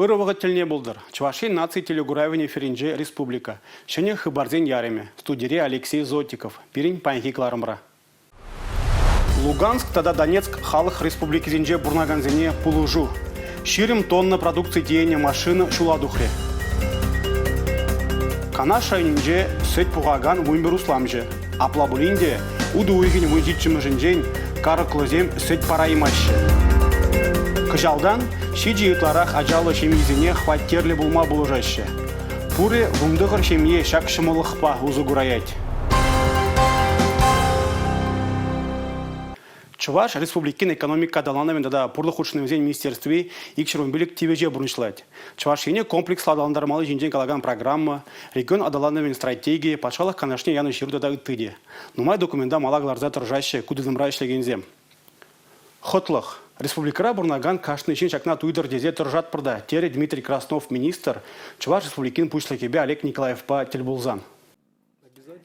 Ырӑ вӑхӑт тӗлне пултӑр. Чӑваш Ен наци телекуравӗн эфирӗнче республика. Ҫӗнӗ хыпарсен ярӑмӗ. Студире Алексей Зотиков. Пирӗн паянхи кӑларӑмра. Луганск тата Донецк халӑх республикисенче пурӑнакансене пулӑшу. 20 тонна продукци тиенӗ машина ҫула тухрӗ. Канаш районӗнче сӗт пухакан 11 усламҫӑ. Апла пулин те утӑ уйӑхӗн 17-мӗшӗнчен карӑклӑсем сӗт параймаҫҫӗ. Кӑҫалтан ҫичӗ ытларах ачаллӑ ҫемьесене хваттерлӗ пулма пулӑшаҫҫӗ. Пурӗ 19 ҫемье ҫак ҫӑмӑллӑхпа усӑ кураять. Чӑваш Республикин экономика аталанӑвӗн тата пурлӑх хутшӑнӑвӗсен министерстви 215 тивӗҫе пурнӑҫлать. Чӑваш Ене комплекслӑ аталантармалли ҫинчен калакан программа, регион аталанӑвӗн стратегийӗ, патшалӑх канашне янӑ ҫыру тата ытти те. Нумай документа мала кӑларса тӑрӑшаҫҫӗ ку тытӑмра ӗҫлекенсем. Хӑтлӑх. Республикӑра пурӑнакан кашни ҫын ҫакна туйтӑр тесе тӑрӑшатпӑр та, терӗ Дмитрий Краснов министр Чӑваш Республикин Пуҫлӑхӗпе Олег Николаевпа тӗл пулсан.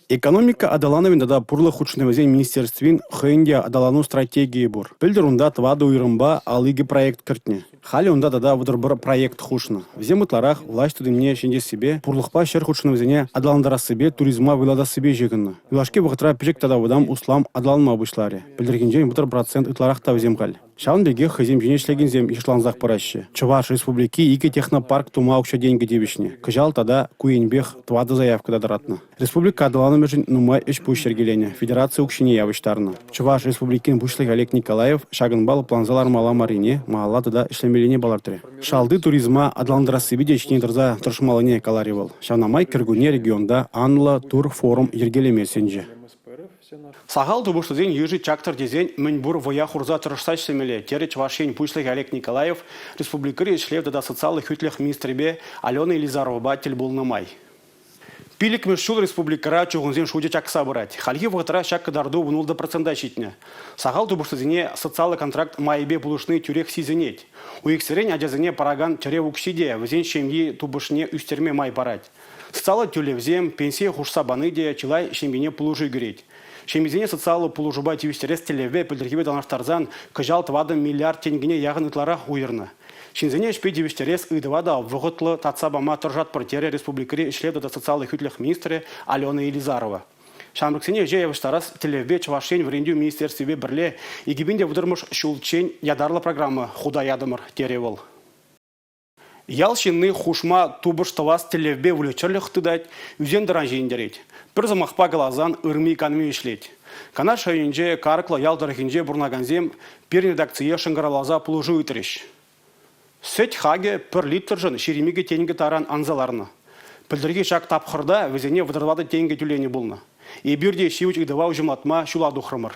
Экономика аталанӑвӗн тата пурлӑх хутшӑнӑвӗсен министерствин хӑйӗн те аталану стратегийӗ пур. Пӗлтӗр унта тӑватӑ уйрӑмпа 52 проект кӗртнӗ. Халӗ унта тата 31 проект хушнӑ. Вӗсем ытларах влаҫ тытӑмне ҫӗнетессипе, пурлӑхпа ҫӗр хутшӑнӑвӗсене аталантарассипе, туризма вӑйлатассипе ҫыхӑннӑ. Юлашки вӑхӑтра пӗчӗк тата вӑтам услам аталанма пуҫларӗ. Пӗлтӗрхинчен 30% ытларах та вӗсем халь. Ҫавӑн пекех хӑйсем ҫине ӗҫлекенсем йышлансах пыраҫҫӗ. Чӑваш Республики икӗ технопарк тума укҫа-тенкӗ тивӗҫнӗ. Кӑҫал тата ку енпех тӑватӑ заявка та тӑратнӑ. Республика аталанӑвӗшӗн нумай ӗҫ-пуҫ йӗркеленӗ, федераци укҫине явӑҫтарнӑ. Чӑваш Республикин Пуҫлӑхӗ Олег Николаев ҫакӑнпа лӑпланса лармалла маррине, малалла тата ӗҫлемеллине палӑртрӗ. Шалти туризма аталантарассипе те ҫине тӑрса тӑрӑшмаллине каларӗ вӑл. Ҫавна май кӗркунне регионта анлӑ турфорум йӗркелеме сӗнчӗ. Сахал тупӑшлисен йышӗ чактӑр тесен мӗн пур вӑя хурса тӑрӑшса ӗҫлемелле, терӗ Чӑваш Ен Пуҫлӑхӗ Олег Николаев республикӑри ӗҫлев тата социаллӑ хӳтлӗх министрӗпе Алена Елизаровӑпа тӗл пулнӑ май. Пиллӗкмӗш ҫул республикӑра чухӑнсен шучӗ чакса пырать. Хальхи вӑхӑтра ҫак кӑтарту 16% ҫитнӗ. Сахал тупӑшлисене социаллӑ контракт майӗпе пулӑшни тӳрех сисӗнет. Уйӑхсерен ачасене паракан тӗрев укҫи те вӗсен ҫемйи тупӑшне ӳстерме май парать. Социаллӑ тӳлевсем, пенсие хушса пани те чылай ҫемьене пулӑшу кӳрет. Ҫемьесене социаллӑ пулӑшупа тивӗҫтерес тӗллевпе пӗлтӗрхипе танлаштарсан кӑҫал 4 миллиард тенкӗне яхӑн ытларах уйӑрнӑ. Ҫынсене ӗҫпе тивӗҫтерес ыйтӑва та вӑхӑтлӑ татса пама тӑрӑшатпӑр, терӗ республикӑри ӗҫлев тата социаллӑ хӳтлӗх министрӗ Алена Елизарова. Ҫамрӑксене ӗҫе явӑҫтарас тӗллевпе Чӑваш Ен вӗрентӳ министерствипе пӗрле 2030-мӗш ҫулччен ятарлӑ программа хута ятӑмӑр, терӗ вӑл. Ял ҫынни хушма тупӑш тӑвас тӗллевпе выльӑх-чӗрлӗх тытать, ӳсен-тӑран ҫитӗнтерет. Пӗр сӑмахпа каласан, ырми-канми ӗҫлет. Канаш районӗнче Карӑклӑ ял тӑрӑхӗнче пурӑнакансем пирӗн редакцие шӑнкӑравласа пулӑшу ыйтрӗҫ. Сӗт хакӗ пӗр литршӑн 22 тенкӗ таран анса ларнӑ. Пӗлтӗрхи ҫак тапхӑрта вӗсене 34 тенкӗ тӳленӗ пулнӑ. Эпир те ҫивӗч ыйтӑва уҫӑмлатма ҫула тухрӑмӑр.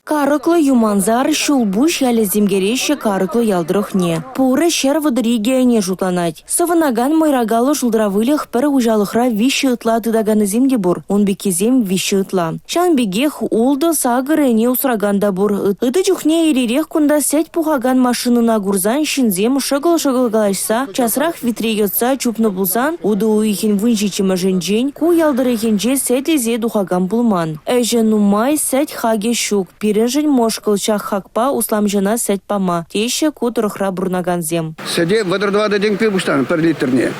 Карӑклӑ, Юмансар, Ҫулпуҫ ялӗсем кӗреҫҫӗ Карӑклӑ ял тӑрӑхне. Пурӗ 132 ӗне шутланать. Сӑвӑнакан мӑйракаллӑ шултра выльӑх пӗр хуҫалӑхра виҫҫӗ ытла тытаканнисем те пур. Ун пеккисем виҫҫӗ ытла. Ҫавӑн пекех ултӑ, сакӑр ӗне усракан та пур. Ытти чухне ир-ирех кунта сӗт пухакан машинӑна курсан ҫынсем шӑкӑл-шӑкӑл калаҫса часрах витре йӑтса чупнӑ пулсан утӑ уйӑхӗн 17-мӗшӗнчен ку ял тӑрӑхӗнче сӗт илсе тухакан пулман. Ӗҫӗ нумай, сӗт хакӗ ҫук. Пирӗншӗн мӑшкӑл ҫак хакпа усламҫӑна сӗт пама, теҫҫӗ ку тӑрӑхра пурӑнакансем. Сӗте 34 тенкӗпе пуҫтарнӑ пӗр литрне.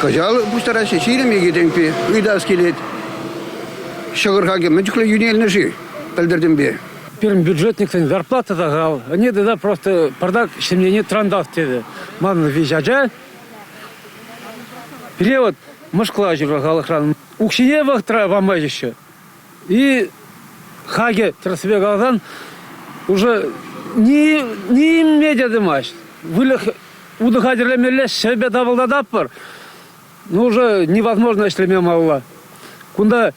Кӑҫал пуҫтараҫҫӗ 22 тенкӗпе. Ыйтас килет, ҫӑкӑр хакӗ мӗн чухлӗ йӳнелнӗ-ши пӗлтӗртенпе? Пирӗн бюджетниксен зарплата сахал. Ӗне тата просто пӑртак ҫемьене тӑрантас тесе. Манӑн виҫ ача. Пире вот мӑшкӑлаҫҫӗ халӑхран. Укҫине вӑхӑтра памаҫҫӗ. И хакӗ, тӗрӗссипе каласан, уже ни, ниме те тӑмасть. Выльӑх утӑ хатӗрлемелле ҫӗрпе тапӑлтататпӑр. Ну, уже невозможно ӗҫлеме малалла. Кунта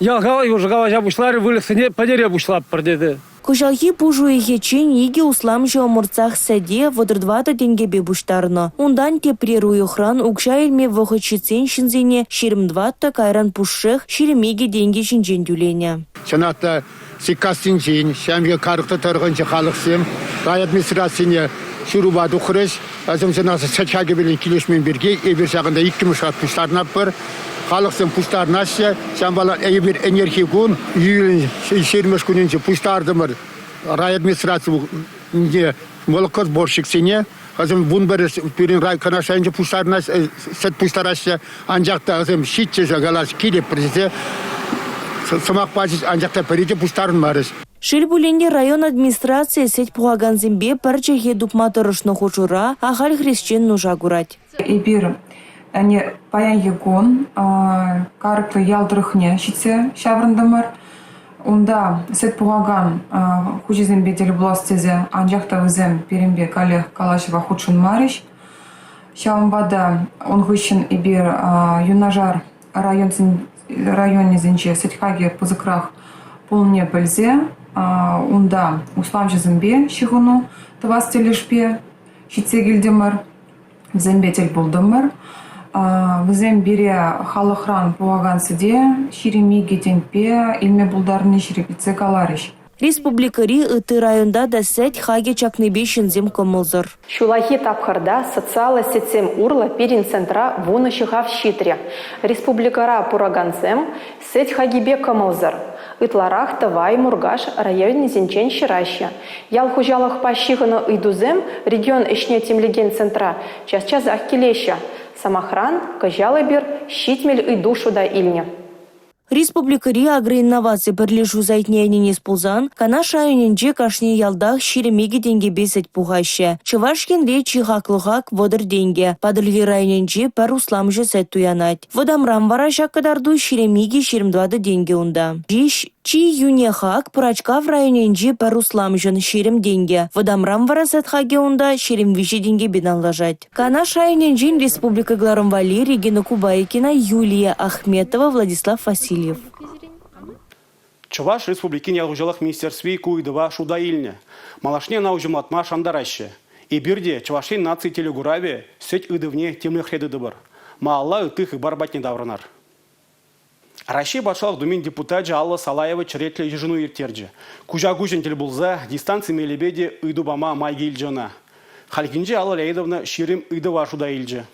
ял халӑхӗ уже калаҫа пуҫларӗ, выльӑхсене пӗтере пуҫлатпӑр тесе. Кӑҫалхи пуш уйӑхӗччен икӗ усламҫӑ ӑмӑртсах сӗте 34 тенкӗпе пуҫтарнӑ. Унтан тепрер уйӑхран укҫа илме вӑхӑт ҫитсен ҫынсене 24, кайран пушшех 22 тенкӗ ҫинчен тӳленӗ. Чӑнах та, Сиккассинчен, ҫемье Карӑклӑ тӑрӑхӗнчи халӑхсем райадминистрацине ҫырупа тухрӗҫ. Вӗсем чӑнах сӗт хакӗпе килӗшмен пирки эпир ҫакӑнта иккӗмӗш хут пуҫтарӑнатпӑр. Халӑхсем пуҫтарӑнаҫҫӗ. Ҫавӑнпа эпир ӗнерхи кун, июлӗн ҫирӗммӗш кунӗнче пуҫтартӑмӑр райадминистраци молокосборщиксене. Вӗсем 11 пирӗн Канаш районӗнче пуҫтарӑнаҫҫӗ, сӗт пуҫтараҫҫӗ. Анчах та вӗсем ҫиччӗшӗ калас килӗпӗр тесе сӑмах пачӗҫ, анчах та пӗри те пуҫтарӑнмарӗҫ. Шел пулин те, район администрацийӗ сӗт пухакансемпе пӗр чӗлхе тупма тӑрӑшнӑ хушӑра ахаль хресчен нуша курать. Эпир ӗне паянхи кун Карӑклӑ ял тӑрӑхне ҫитсе ҫаврӑнтӑмӑр. Унта сӗт пухакан хуҫисемпе тӗл пулас тесе, анчах та вӗсем пирӗнпе каллех калаҫӑва хутшӑнмарӗҫ. Ҫавӑнпа та ун хыҫҫӑн эпир юнашар районӗсенче сӗт хакӗ пысӑкрах пулнине пӗлсе унта усламҫӑсемпе ҫыхӑну тӑвас тӗлӗшпе ҫитсе килтӗмӗр. Вӗсемпе тӗл пултӑмӑр. Вӗсем пире халӑхран пухакан сӗте 22 тенкӗпе илме пултарнине ҫирӗплетсе каларӗҫ. Республикӑри ытти районта та сӗт хакӗ чакнипе ҫынсем кӑмӑлсӑр. Ҫуллахи тапхӑрта социаллӑ сетьсем урлӑ пирӗн центра вунӑ ҫӑхав ҫитрӗ. Республикӑра пурӑнакансем сӗт хакӗпе кӑмӑлсӑр. Ытларах Тӑвай, Муркаш районӗсенчен ҫыраҫҫӗ. Ял хуҫалӑхпа ҫыхӑннӑ ыйтусем регион ӗҫне тимлекен центра час-часах килеҫҫӗ. Сӑмахран, кӑҫал эпир 70 ыйту шута илнӗ. Республикӑри агроинноваци пӗрлешӳ сайтне ӗненес пулсан, Канаш районӗнче кашни ялтах 22 тенкӗпе сӗт пухаҫҫӗ. Чӑваш Енре чи хаклӑ хак 30 тенкӗ. Патӑрьел районӗнче пӗр усламҫӑ сӗт туянать. Вӑтамран вара ҫак кӑтарту 22-24 тенкӗ унта. Чи йӳнӗ хак Пӑрачкав районӗнчи пӗр усламҫӑн 20 тенкӗ. Вӑтамран вара сӗт хакӗ унта 23 тенкӗпе танлашать. Канаш районӗнчен республика кӑларӑм валли Регина Кубайкина, Юлия Ахметова, Владислав Васильев. Чӑваш Республикин ял хуҫалӑх министерстви ку ыйтӑва шута илнӗ. Малашне ӑна уҫӑмлатма шантараҫҫӗ. Эпир те Чӑваш Ен наци телекуравӗ сӗт ыйтӑвне тимлӗхре тытӑпӑр. Малалла ытти хыпар патне таврӑнар. Раҫҫей Патшалӑх Думин депутачӗ Алла Салаева черетлӗ йышӑну ирттерчӗ. Куҫа-куҫӑн тӗл пулса дистанци мелӗпе те ыйту пама май килчӗ ӑна. Хальхинче Алла Леонидовна 20 ыйтӑва шута илчӗ.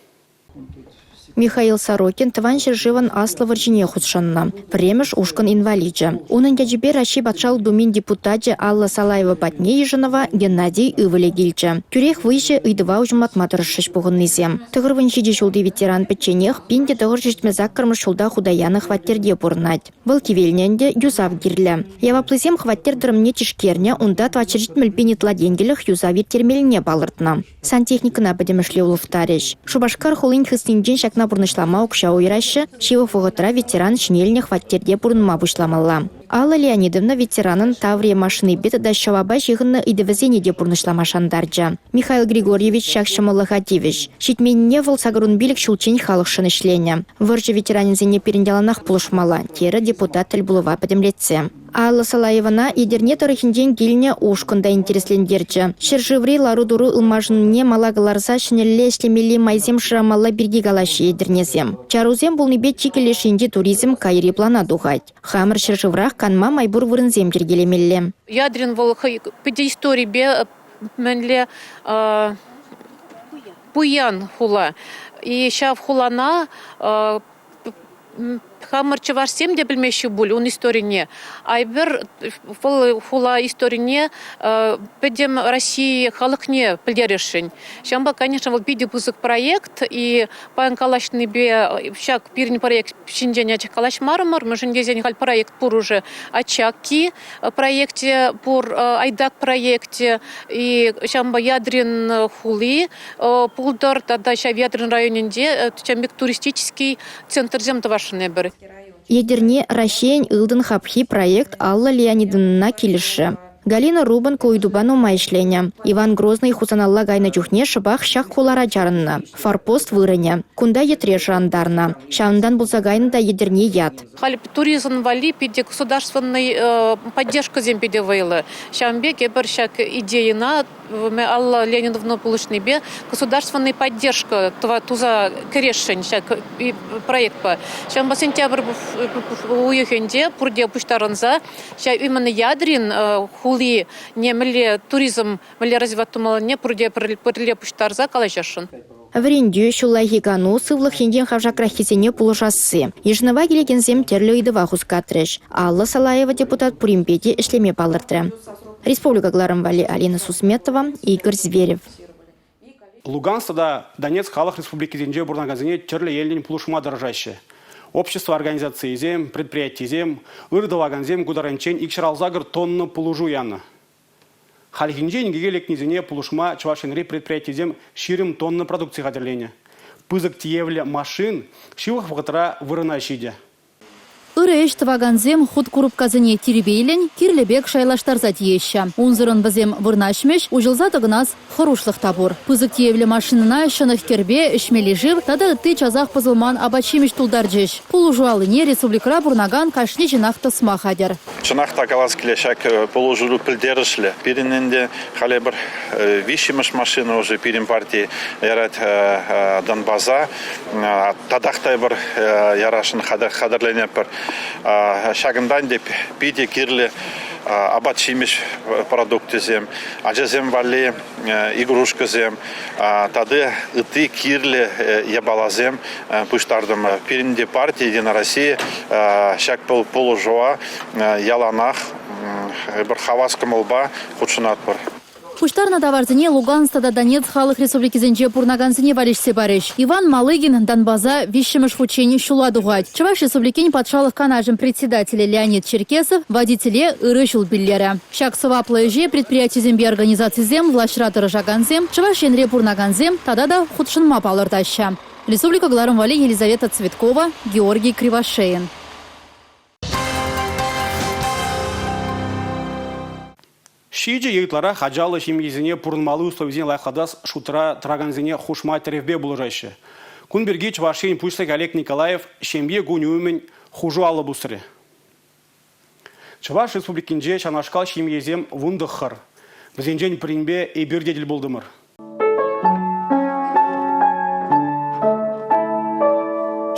Михаил Сорокин Тӑван ҫӗршывӑн Аслӑ вӑрҫине хутшӑннӑ. Пӗрремӗш ушкӑн инваличӗ. Унӑн ячӗпе Раҫҫей Патшалӑх Думин депутачӗ Алла Салаева патне йышӑнӑва Геннадий ывӑлӗ килчӗ. Тӳрех выҫӑ ыйтӑва уҫӑмлатма тӑрӑшрӗҫ пухӑннисем. 97 ҫулти ветеран пӗчченех 1978 ҫулта хута янӑ хваттерте пурӑнать. Вӑл кивелнӗ ӗнтӗ, юсав кирлӗ. Яваплисем хваттер тӑрӑмне тишкернӗ, унта 470 пин ытла тенкӗлӗх юсав ирттермеллине палӑртнӑ. Сантехникӑна пӗтӗмӗшле улӑштарӗҫ. Шупашкар хулин хыснинчен ҫакна пурнӑҫлама укҫа уйӑраҫҫӗ, ҫывӑх вӑхӑтра ветеран ҫӗнелнӗ хваттерте пурӑнма пуҫламалла. Алла Леонидовна ветеранӑн Таврия машинипе тата ҫӑвапа ҫыхӑннӑ ыйтӑвӗсене те пурнӑҫлама шантарчӗ. Михаил Григорьевич ҫак ҫӑмӑллӑха тивӗҫ. Ҫитменнине вӑл 85 ҫулччен халӑхшӑн ӗҫленӗ. Вӑрҫӑ ветеранӗсене пирӗн яланах пулӑшмалла, терӗ депутат тӗлпулӑва пӗтӗмлетсе. Алла Салаевӑна Етӗрне тӑрӑхӗнчен килнӗ ушкӑн та интереслентерчӗ. Ҫӗршыври лару-тӑру ылмашӑннине мала кӑларса ҫӗнӗлле ӗҫлемелли майсем шырамалла пирки калаҫҫӗ етӗрнесем. Чарусем пулнипе чикӗ леш енчи туризм кайри плана тухать. Хамӑр ҫӗршыврах канма май пур вырӑнсем йӗркелемелле. Ядрин вӑл хӑй питӗ историпе мӗнле пуян хула. И ҫав хулана хамӑр чӑвашсем те пӗлмеҫҫӗ пуль ун историне. Айпӗр вӑл хула историне пӗтӗм Россия халӑхне пӗлтересшӗн. Ҫавӑнпа, конечно, вӑл питӗ пысӑк проект и паян калаҫнипе ҫак пирӗн проект ҫинчен ачах калаҫмарӑмӑр, мӗншӗн тесен халь проект пур уже Очаки проекте пур, Айдак проекте и ҫавӑнпа Ядрин хули пултӑр тата ҫав Ядрин районӗнче ҫавӑн пек туристический центрсем тӑвасшӑн эпир. Етӗрне Раҫҫейӗн ылтӑн хапхи проект Алла Леонидовнӑна килӗшрӗ. Галина Рубан ку ыйтупа нумай ӗҫленӗ. Иван Грозный Хусаналла кайнӑ чухне шӑпах ҫак хулара чарӑннӑ. Форпост вырӑнӗ. Кунта йӗтре шӑрантарнӑ. Ҫавӑнтан пулса кайнӑ та Етӗрне ят. Халь туризм валли питӗ государственный поддержкӑсем питӗ вӑйлӑ. Ҫавӑн пек эпир ҫак идейӑна Алла Леонидовна пулӑшнипе государственный поддержка туса кӗресшӗн ҫак проектпа. Ҫавӑнпа сентябрь уйӑхӗнче пурте пуҫтарӑнса ҫав именно Ядрин хули мӗнле туризм мӗнле развивать тумаллине пурте пӗрле пуҫтарса калаҫасшӑн. Вӗрентӳ, ҫуллахи кану, сывлӑх енчен хавшакраххисене пулӑшасси. Йышӑнӑва килекенсем тӗрлӗ ыйтӑва хускатрӗҫ. Алла Салаева депутат пуринпе те ӗҫлеме палӑртрӗ. Республика кӑларӑм валли Алина Сусметова, Игорь Зверев. Луганск тата Донецк халӑх республикисенче пурӑнакансене тӗрлӗ енлӗн пулӑшма тӑрӑшаҫҫӗ. Общество организацийӗсем, предприятисем, ыр тӑвакансем ку таранччен 268 тонна пулӑшу янӑ. Хальхинче инкеке лекнисене пулӑшма Чӑваш Енри предприятисем 20 тонна продукци хатӗрленӗ. Пысӑк тиевлӗ машин ҫывӑх вӑхӑтра вырӑна ҫитӗ. Ырӑ ӗҫ тӑвакансем хут курупкасене тирпейлӗн, кирлӗ пек шайлаштарса тиеҫҫӗ. Унсӑрӑн вӗсем вырнаҫмӗҫ, уҫӑлса тӑкӑнас хӑрушлӑх та пур. Пысӑк тиевлӗ машинӑна ҫӑнӑх-кӗрпе, ӗҫмелли шыв тата ытти часах пӑсӑлман апат-ҫимӗҫ тултарчӗҫ. Пулӑшу аллине республикӑра пурӑнакан кашни ҫынах тӑсма хатӗр. Чӑнах та калас килет, ҫак пулӑшу пӗлтерӗшлӗ. Пирӗн ӗнтӗ халӗ пӗр виҫҫӗмӗш машина уже пирӗн парти ярать Донбаса. Татах та эпир ярасшӑн хатӗрленетпӗр. Ҫакӑнтан ӗнтӗ питӗ кирлӗ апат-ҫимӗҫ продукчӗсем, ачасем валли игрушкӑсем тата ытти кирлӗ япаласем пуҫтартӑмӑр. Пирӗн те парти «Единая Россия» ҫак пулӑшӑва яланах эпир хавас кӑмӑлпа хутшӑнатпӑр. Пуҫтарнӑ таварсене Луганск тата Донецк халӑх республикисенче пурӑнакансене валеҫсе парӗҫ. Иван Малыгин Донбаса виҫҫӗмӗш хутчен ҫула тухать. Чӑваш Республикин Патшалӑх Канашӗн председателӗ Леонид Черкесов водителе ырӑ ҫул пиллерӗ. Ҫак сӑваплӑ ӗҫе предприятисемпе организацисем, влаҫра тӑрӑшакансем, Чӑваш Енре пурӑнакансем тата та хутшӑнма палӑртаҫҫӗ. Республика кӑларӑм валли Елизавета Цветкова, Георгий Кривошеин. Ҫичӗ е ытларах ачаллӑ ҫемьесене пурӑнмалли условисене лайӑхлатас шутра тӑракансене хушма тӗревпе пулӑшаҫҫӗ. Кун пирки Чӑваш Ен Пуҫлӑхӗ Олег Николаев ҫемье кунӗ умӗн хушу алӑ пусрӗ. Чӑваш Республикинче ҫавнашкал ҫемьесем 19. Вӗсенчен пӗринпе эпир те тӗл пултӑмӑр.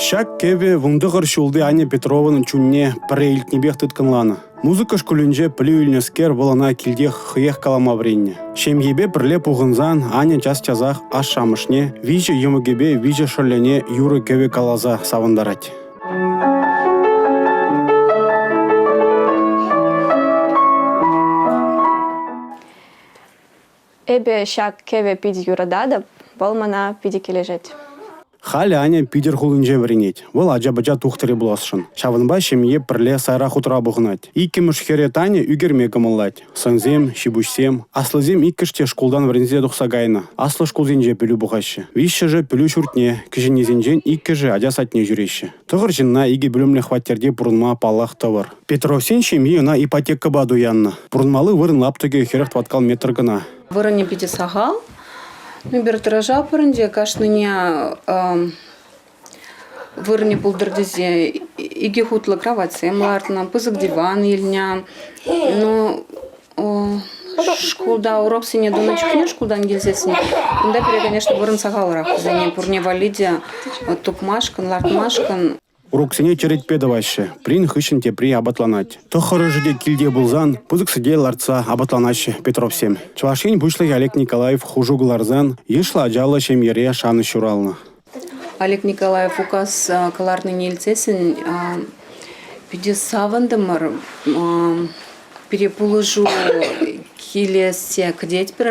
Ҫак кӗвӗ 19 ҫулти Аня Петрован чунне пӗрре илтнипех тыткӑнланӑ. Музыка шкулӗнче пӗлӳ илнӗскер вӑл ӑна килтех хӑех калама вӗреннӗ. Ҫемьепе пӗрле пухӑнсан Аня час-часах ашшӗ-амӑшне, виҫӗ йӑмӑкӗпе виҫӗ шӑллӗне юрӑ-кӗвӗ каласа савӑнтарать. Эпӗ ҫак кӗвӗ питӗ юрататӑп, вӑл мана питӗ килӗшет. Халӗ Аня Питӗр хулинче вӗренет. Вӑл ача-пӑча тухтӑрӗ пуласшӑн. Ҫавӑнпа ҫемье пӗрле сайра хутра пухӑнать. Иккӗмӗш хӗрӗ Таня ӳкерме кӑмӑллать. Сӑнсем, ҫи-пуҫсем. Аслисем иккӗш те шкултан вӗренсе тухса кайнӑ. Аслӑ шкулсенче пӗлӳ пухаҫҫӗ. Виҫҫӗшӗ пӗлӳ ҫуртне, кӗҫӗннисенчен иккӗшӗ ача садне ҫӳреҫҫӗ. Тӑхӑр ҫынна икӗ пӳлӗмлӗ хваттерте пурӑнма паллах тӑвӑр. Петровсен ҫемйи ӑна ипотекӑпа туяннӑ. Пурӑнмалли вырӑн лаптӑкӗ 40 тӑваткал метр кӑна. Вырӑнӗ питӗ сахал. Эпир тӑрӑшатпӑр ӗнтӗ кашнине вырӑнӗ пултӑр тесе икӗ хутлӑ кроватьсем лартнӑ, пысӑк диван илнӗ. Ну, шкулта уроксене тунӑ чухне шкултан килсессӗн унта пире, конечно, вырӑн сахалрах. Вӗсене пурне валли те тупмашкӑн, лартмашкӑн. Уроксене черетпе тӑваҫҫӗ. Пӗрин хыҫҫӑн тепри апатланать. Тӑххӑрӑшӗ те килте пулсан пысӑк сӗтел лартса апатланаҫҫӗ Петровсем. Чӑваш Ен Пуҫлӑхӗ Олег Николаев хушу кӑларсан йышлӑ ачаллӑ ҫемьере шанӑҫ ҫуралнӑ. Олег Николаев указ кӑларнине илтсессӗн питӗ савӑнтӑмӑр. Пире пулӑшу килессе кӗтетпӗр.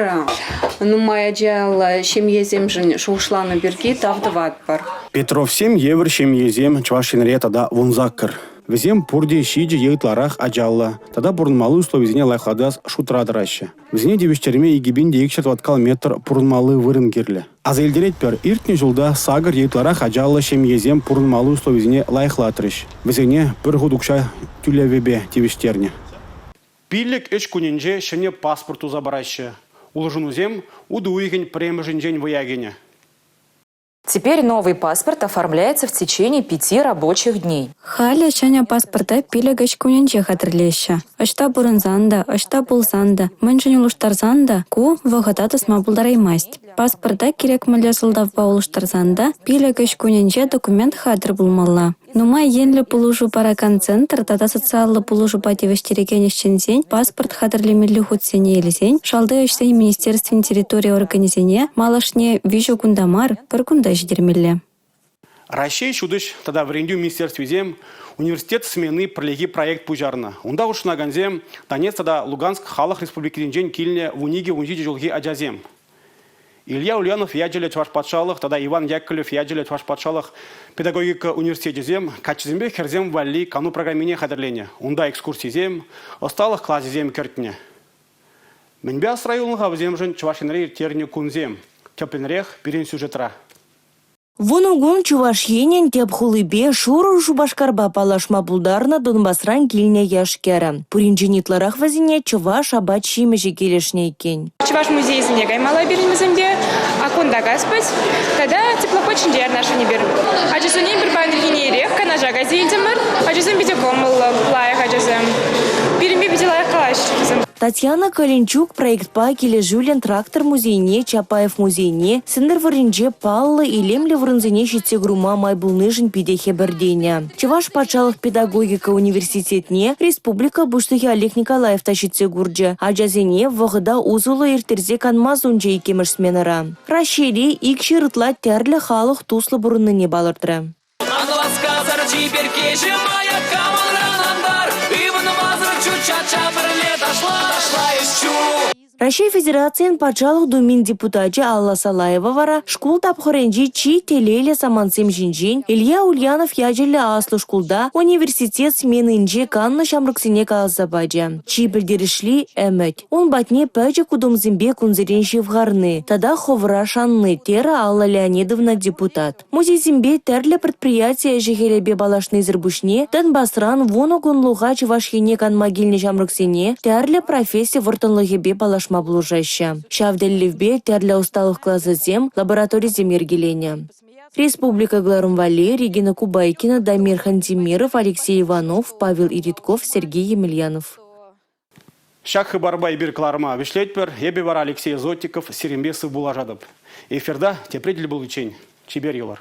Нумай ачаллӑ ҫемьесемшӗн шухӑшланӑ пирки тав тӑватпӑр. Петровсем евӗр ҫемьесем Чӑваш Енре тата 18. Вӗсем пурте ҫичӗ е ытларах ачаллӑ тата пурӑнмалли условисене лайӑхлатас шутра тӑраҫҫӗ. Вӗсене тивӗҫтерме 2200 тӑваткал метр пурӑнмалли вырӑн кирлӗ. Аса илтеретпӗр, иртнӗ ҫулта сакӑр е ытларах ачаллӑ ҫемьесем пурӑнмалли условисене лайӑхлатрӗҫ. Вӗсене пӗр хут укҫа тӳлевӗпе тивӗҫтернӗ. Пиллӗк ӗҫ кунӗнче ҫӗнӗ паспорт туса параҫҫӗ. Улшӑнусем утӑ уйӑхӗн пӗрремӗшӗнчен вӑя кӗнӗ. Теперь новый паспорт оформляется в течение пяти рабочих дней. Халӗ ҫӗнӗ паспорта пилӗк ӗҫ кунӗнче хатӗрлеҫҫӗ. Ӑҫта пурӑнсан та, ӑҫта пулсан та, мӗншӗн улӑштарсан та ку вӑхӑта тӑсма пултараймасть. Паспорта кирек мӗнле сӑлтавпа улӑштарсан та пилӗк ӗҫ кунӗнче документ хатӗр пулмалла. Нумай енлӗ пулӑшу паракан центр тата социаллӑ пулӑшупа тивӗҫтерекен ӗҫченсен паспорт хатӗрлемелли хутсене илсен Шалти ӗҫсен министерствин территори органӗсене малашне виҫӗ кунта мар, пӗр кунта ҫитермелле. Раҫҫей ҫутӗҫ тата вӗрентӳ министерствисем университет смени пӗрлехи проект пуҫарнӑ. Унта хутшӑнакансем Донецк тата Луганск халӑх республикисенчен килнӗ 12-17 ҫулхи ачасем. Илья Ульянов ячӗллӗ Чӑваш патшалӑх тата Иван Яковлев ячӗллӗ Чӑваш патшалӑх педагогика университечӗсем каччӑсемпе хӗрсем валли кану программине хатӗрленӗ. Унта экскурсисем, ӑсталӑх класӗсем кӗртнӗ. Мӗнпе асра юлнӑ-ха вӗсемшӗн Чӑваш Енре ирттернӗ кунсем? Тӗплӗнрех пирӗн сюжетра. Вунӑ кун Чӑваш Енӗн тӗп хулипе шурӑ Шупашкарпа паллашма пултарнӑ Донбасран килнӗ яш-кӗрӗм. Пуринчен ытларах вӗсене чӑваш апат-ҫимӗҫӗ килӗшнӗ иккен. Чӑваш музейӗсене каймалла пирӗн вӗсемпе, кунта каспать тата теплоход ҫинче ярнашӑн эпир. Ачасене пӗр пан ирхине ирех Канаша кайса илтӗмӗр. Ачасем питӗ кӑмӑллӑ, лайӑх ачасем. Пирӗнпе питӗ лайӑх калаҫрӗҫ вӗсем. Татьяна Калинчук проектпа килӗшӳллӗн Трактор музейне, Чапаев музейне, Сӗнтӗрвӑрринче паллӑ, илемлӗ вырӑнсене ҫитсе курма май пулнишӗн питӗ хӗпӗртенӗ. Чӑваш патшалӑх педагогика университетне республика Пуҫлӑхӗ Олег Николаев та ҫитсе курчӗ. Ачасене вӑхӑта усӑллӑ ирттерсе канма сунчӗ иккӗмӗш сменӑра. Раҫҫейре 200 ытла тӗрлӗ халӑх туслӑ пурӑннине палӑртрӗ. Ан чиперккеҫӗм, аякка манран ан тар, ывӑнмасӑр чучча пӗрле ташла, ташла эс чу. Раҫҫей Федерацийӗн Патшалӑх Думин депутачӗ Алла Салаева вара шкул тапхӑрӗнчи чи телейлӗ самантсем ҫинчен Илья Ульянов ячӗллӗ аслӑ шкулта университет сменинче каннӑ ҫамрӑксене каласа пачӗ. Чи пӗлтерӗшли – ӗмӗт. Ун патне пӗчӗк утӑмсемпе кунсерен ҫывхарни тата хӑвӑра шанни, терӗ Алла Леонидовна депутат. Музейсемпе тӗрлӗ предприяти ӗҫӗ-хӗлӗпе паллашнисӗр пуҫне Донбасран вунӑ кунлӑха Чӑваш Ене канма килнӗ ҫамрӑксене тӗрлӗ професси вӑрттӑнлӑхӗпе паллашма пулӑшаҫҫӗ. Ҫав тӗллевпе тӗрлӗ ӑсталӑх класӗсем, лабораторисем йӗркеленӗ. Республика кӑларӑм валли Регина Кубайкина, Дамир Хантимиров, Алексей Иванов, Павел Иритков, Сергей Емельянов. Ҫак хыпарпа эпир кӑларӑма вӗҫлетпӗр. Эпӗ вара Алексей Зотиков сирӗнпе сывпуллашатӑп. Эфирта тепре тӗл пуличчен чипер юлӑр.